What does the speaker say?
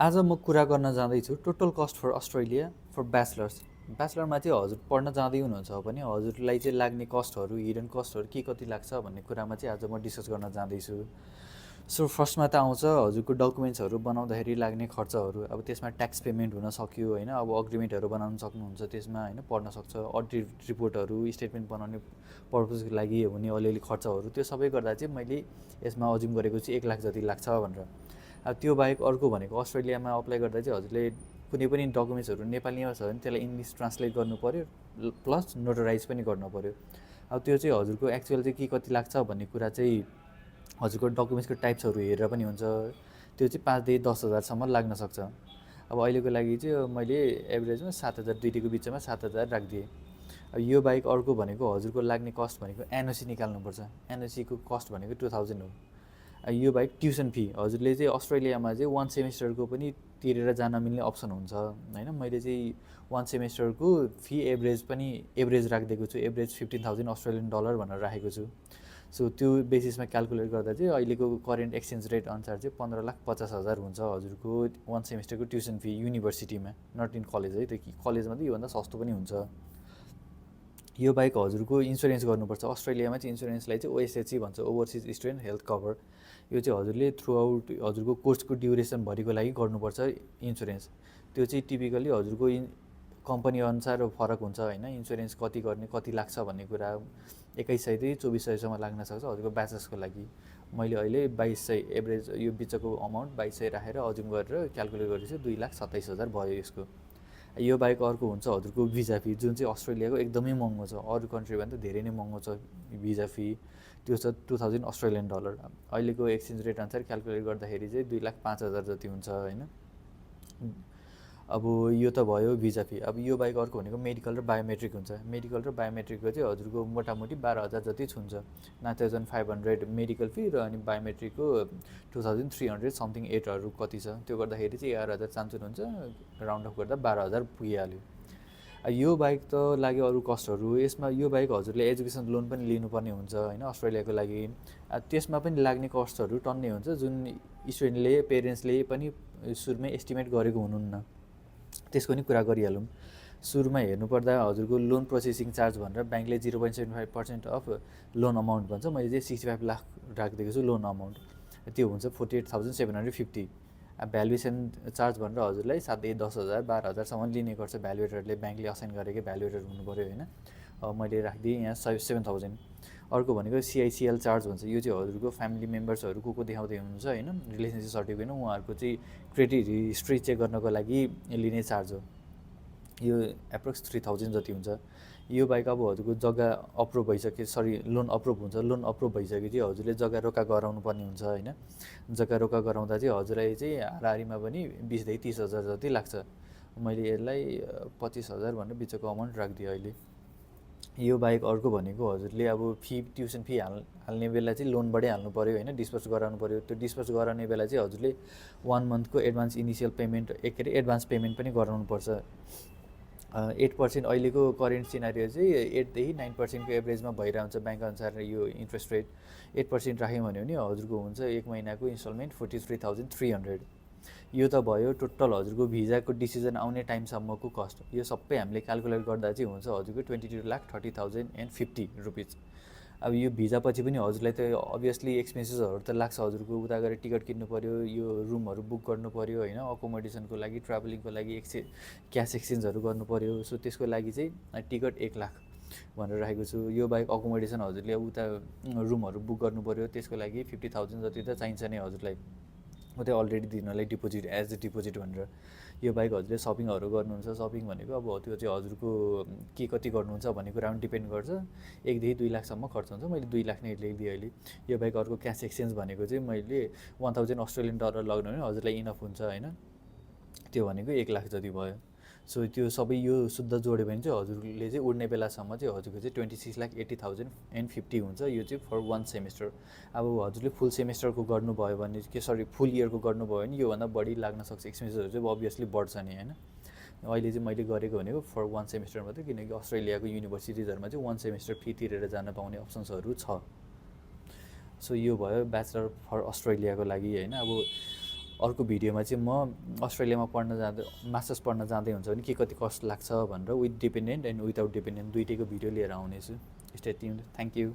आज म कुरा गर्न जाँदैछु total cost for Australia for bachelors. ब्याचलरमा चाहिँ हजुर पढ्न जाँदै हुनुहुन्छ भने हजुरलाई चाहिँ लाग्ने कस्टहरू, हिडन कस्टहरू के कति लाग्छ भन्ने कुरामा चाहिँ आज म डिस्कस गर्न जाँदैछु। सो फर्स्टमा त आउँछ हजुरको डकुमेन्ट्सहरू बनाउँदाखेरि लाग्ने खर्चहरू। अब त्यसमा ट्याक्स पेमेन्ट हुन सक्यो होइन, अब अग्रिमेन्टहरू बनाउन सक्नुहुन्छ त्यसमा होइन, पढ्न सक्छ। अडिट रिपोर्टहरू, स्टेटमेन्ट बनाउने पर्पजको लागि हुने अलिअलि खर्चहरू, त्यो सबै गर्दा चाहिँ मैले यसमा अज्युम गरेको चाहिँ 1 लाख जति लाग्छ भनेर। अब त्यो बाहेक अर्को भनेको अस्ट्रेलियामा अप्लाई गर्दा चाहिँ हजुरले कुनै पनि डकुमेन्ट्सहरू नेपालीमा छ भने त्यसलाई इङ्ग्लिस ट्रान्सलेट गर्नु पऱ्यो, प्लस नोटराइज पनि गर्नु पऱ्यो। अब त्यो चाहिँ हजुरको एक्चुअल चाहिँ के कति लाग्छ भन्ने कुरा चाहिँ हजुरको डकुमेन्ट्सको टाइप्सहरू हेरेर पनि हुन्छ। त्यो चाहिँ 5 देखि 10,000सम्म लाग्न सक्छ। अब अहिलेको लागि चाहिँ मैले एभरेजमा 7,000, दुईको बिचमा 7,000 राखिदिएँ। अब यो बाहेक अर्को भनेको हजुरको लाग्ने कस्ट भनेको एनओसी निकाल्नुपर्छ। एनओसीको कस्ट भनेको 2,000 हो। यो बाहेक ट्युसन फी हजुरले चाहिँ अस्ट्रेलियामा चाहिँ 1 सेमेस्टरको पनि तिरेर जान मिल्ने अप्सन हुन्छ होइन। मैले चाहिँ 1 सेमेस्टरको फी एभरेज राखिदिएको छु। एभरेज 15,000 अस्ट्रेलियन डलर भनेर राखेको छु। सो त्यो बेसिसमा क्यालकुलेट गर्दा चाहिँ अहिलेको करेन्ट एक्सचेन्ज रेट अनुसार चाहिँ 15,50,000 हुन्छ हजुरको 1 सेमेस्टरको ट्युसन फी युनिभर्सिटीमा, नट इन कलेज है। त्यो कलेजमा त योभन्दा सस्तो पनि हुन्छ। यो बाहेक हजुरको इन्सुरेन्स गर्नुपर्छ। अस्ट्रेलियामा चाहिँ इन्सुरेन्सलाई चाहिँ ओएसएचसी भन्छ, ओभरसिज स्टुडेन्ट हेल्थ कभर। यो चाहिँ हजुरले थ्रु आउट हजुरको कोर्सको ड्युरेसनभरिको लागि गर्नुपर्छ इन्सुरेन्स। त्यो चाहिँ टिपिकली हजुरको कम्पनी अनुसार फरक हुन्छ होइन। इन्सुरेन्स कति गर्ने, कति लाग्छ भन्ने कुरा 21,000 देखि 24,000सम्म लाग्न सक्छ हजुरको ब्याचलर्सको लागि। मैले अहिले 22,000 एभरेज यो बिचको अमाउन्ट 22,000 राखेर अज्युम गरेर क्यालकुलेट गरेपछि 2,27,000 भयो यसको। यो बाहेक अर्को हुन्छ हजुरको भिजा फी, जुन चाहिँ अस्ट्रेलियाको एकदमै महँगो छ। अरू कन्ट्रीभन्दा धेरै नै महँगो छ भिजा फी। त्यो छ 2,000 अस्ट्रेलियन डलर। अहिलेको एक्सचेन्ज रेट अनुसार क्यालकुलेट गर्दाखेरि चाहिँ 2,05,000 जति हुन्छ होइन। अब यो त भयो भिजा फी। अब यो बाहेक अर्को भनेको मेडिकल र बायोमेट्रिक हुन्छ। मेडिकल र बायोमेट्रिकको चाहिँ हजुरको मोटामोटी 12,000 जति छुन्छ। 9,500 मेडिकल फी र अनि बायोमेट्रिकको 2,300 समथिङ 8हरू कति छ। त्यो गर्दाखेरि चाहिँ 11,000 चान्चुन हुन्छ, राउन्ड अफ गर्दा 12,000 पुगिहाल्यो। यो बाहेक त लाग्यो अरू कस्टहरू। यसमा यो बाहेक हजुरले एजुकेसन लोन पनि लिनुपर्ने हुन्छ होइन अस्ट्रेलियाको लागि। त्यसमा पनि लाग्ने कस्टहरू टन्नै हुन्छ, जुन स्टुडेन्टले पेरेन्ट्सले पनि सुरुमै एस्टिमेट गरेको हुनुहुन्न। त्यसको नि कुरा गरिहालौँ। सुरुमा हेर्नुपर्दा हजुरको लोन प्रोसेसिङ चार्ज भनेर ब्याङ्कले 0.75% अफ लोन अमाउन्ट भन्छ। मैले चाहिँ 65 लाख राखिदिएको छु लोन अमाउन्ट। त्यो हुन्छ 48,750। भ्यालुएसन चार्ज भनेर हजुरलाई 7,000, 10,000, 12,000सम्म लिने गर्छ भ्यालुएटरले। ब्याङ्कले असाइन गरेकै भ्यालुएटर हुनु पऱ्यो होइन। मैले राखिदिएँ यहाँ 7,000। अर्को भनेको सिआइसिएल चार्ज भन्छ। यो चाहिँ हजुरको फ्यामिली मेम्बर्सहरू को देखाउँदै हुनुहुन्छ होइन, रिलेसनसिप सर्टिफिकेट उहाँहरूको चाहिँ क्रेडिट हिस्ट्री चेक गर्नको लागि लिने चार्ज हो। यो एप्रोक्स 3,000 जति हुन्छ। यो बाहेक अब हजुरको जग्गा अप्रुभ भइसके, लोन अप्रुभ हुन्छ। लोन अप्रुभ भइसकेपछि हजुरले जग्गा रोका गराउनु पर्ने हुन्छ होइन। जग्गा रोका गराउँदा चाहिँ हजुरलाई चाहिँ हाराहारीमा पनि 20 देखि 30,000 जति लाग्छ। मैले यसलाई 25,000 भनेर बिचको अमाउन्ट राखिदिएँ अहिले। यो बाहेक अर्को भनेको हजुरले अब ट्युसन फी हाल्ने बेला चाहिँ लोनबाटै हाल्नु पऱ्यो होइन, डिस्पर्स गराउनु पऱ्यो। त्यो डिस्पर्स गराउने बेला चाहिँ हजुरले 1 मन्थको advance initial payment advance payment पनि गराउनुपर्छ। 8% अहिलेको करेन्ट सिनारियो चाहिँ 8 देखि 9%को एभरेजमा भइरहेको हुन्छ ब्याङ्क अनुसार। यो इन्ट्रेस्ट रेट 8% राख्यौँ भने हजुरको हुन्छ 1 महिनाको इन्स्टलमेन्ट 43,300। यो त भयो टोटल हजुरको भिजाको डिसिजन आउने टाइमसम्मको कस्ट। यो सबै हामीले क्यालकुलेट गर्दा चाहिँ हुन्छ हजुरको 22,30,050 रुपिज। अब यो भिजा पछि पनि हजुरलाई त अभियसली एक्सपेन्सेसहरू त लाग्छ। हजुरको उता गएर टिकट किन्नु पऱ्यो, यो रुमहरू बुक गर्नु पऱ्यो होइन, अकोमोडेसनको लागि, ट्राभलिङको लागि क्यास एक्सचेन्जहरू गर्नु पऱ्यो। सो त्यसको लागि चाहिँ टिकट 1 लाख भनेर राखेको छु। यो बाहेक अकोमोडेसन हजुरले उता रुमहरू बुक गर्नु पऱ्यो, त्यसको लागि 50,000 जति त चाहिन्छ नै हजुरलाई। उतै अलरेडी दिनलाई डिपोजिट एज अ डिपोजिट भनेर। यो बाहेक हजुरले सपिङहरू गर्नुहुन्छ। सपिङ भनेको अब त्यो चाहिँ हजुरको के कति गर्नुहुन्छ भन्ने कुरामा डिपेन्ड गर्छ। 1 देखि 2 लाखसम्म खर्च हुन्छ। मैले 2 लाख नै लेखिदिएँ अहिले। यो बाहेक अर्को क्यास एक्सचेन्ज भनेको चाहिँ मैले 1,000 अस्ट्रेलियन डलर लगाउनु भने हजुरलाई इनफ हुन्छ होइन। त्यो भनेको 1 लाख जति भयो। सो त्यो सबै यो शुद्ध जोड्यो भने चाहिँ हजुरले चाहिँ उड्ने बेलासम्म चाहिँ हजुरको चाहिँ 26,80,050 हुन्छ। यो चाहिँ फर 1 सेमेस्टर। अब हजुरले फुल सेमेस्टरको गर्नुभयो भने फुल इयरको गर्नुभयो भने योभन्दा बढी लाग्न सक्छ। एक्सपेन्सेसहरू चाहिँ अभियसली बढ्छ नि होइन। अहिले चाहिँ मैले गरेको भनेको फर 1 सेमेस्टर मात्रै, किनकि अस्ट्रेलियाको युनिभर्सिटिजहरूमा चाहिँ 1 सेमेस्टर फी तिरेर जान पाउने अप्सन्सहरू छ। सो यो भयो ब्याचलर फर अस्ट्रेलियाको लागि होइन। अब अर्को भिडियोमा चाहिँ म अस्ट्रेलियामा पढ्न जाँदा मास्टर्स पढ्न जाँदै हुन्छ भने के कति कस्ट लाग्छ भनेर with dependent and without dependent दुइटैको भिडियो लिएर आउनेछु। Stay tuned. Thank you.